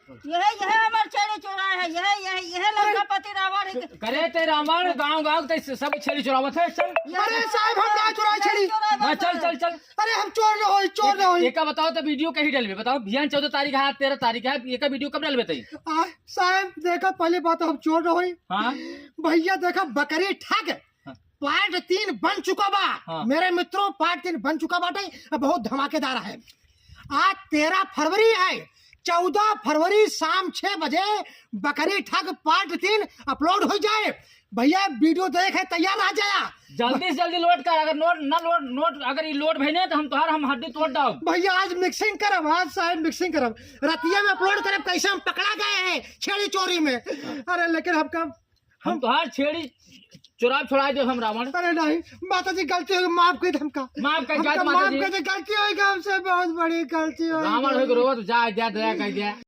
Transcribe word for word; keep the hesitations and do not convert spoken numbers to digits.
यह, यह हमार छेड़ी चोराए है, यह, यह, यह लंकापति रावण है। करे ते रावण गाँव गाँव ते सब छेड़ी चोरावत है, चल। अरे साहब, हम ना चोराए छेड़ी। हाँ, चल, चल, चल। अरे हम चोर न होई, चोर न होई। एका बताओ तो वीडियो कहीं डलबे, बताओ, बिहान चौदह तारीख है, आज तेरह तारीख है, एका वीडियो कब डलबे तई? आ, साहब देखा, पहली बात हम चोर न होई। हाँ। भैया देखा, बकरी ठग हाँ। पार्ट तीन बन चुका बा। हाँ। मेरे मित्रों, पार्ट तीन बन चुका बाटे, अब बहुत धमाकेदार है। आज तेरह फरवरी है, चौदह फरवरी शाम छह बजे बकरी ठग पार्ट तीन अपलोड हो जाए। भैया वीडियो देखे तैयार रह जाया। जल्दी से जल्दी लोड कर, अगर नोट ना लोड, नोट अगर ये लोड भई ना तो हम तोहार हम हड्डी तोड़ डाउब। भैया आज मिक्सिंग करब, आज साहब मिक्सिंग करब, रतिया में अपलोड करब कैसे हम पकड़ा गए हैं छेड़ी चोरी में। अरे लेकिन हमका हम तोहार छेड़ी चोराब छोड़ाइ देब हम रावण। अरे नहीं, माता जी गलती हो गई, माफ कर दे हमका। माफ कर दे, हमका माता माफ जी। कर दे, गलती हो गई हमसे, बहुत बड़ी गलती हो गई। रावण हो गए, रोवत जा, जा, दया कर दे।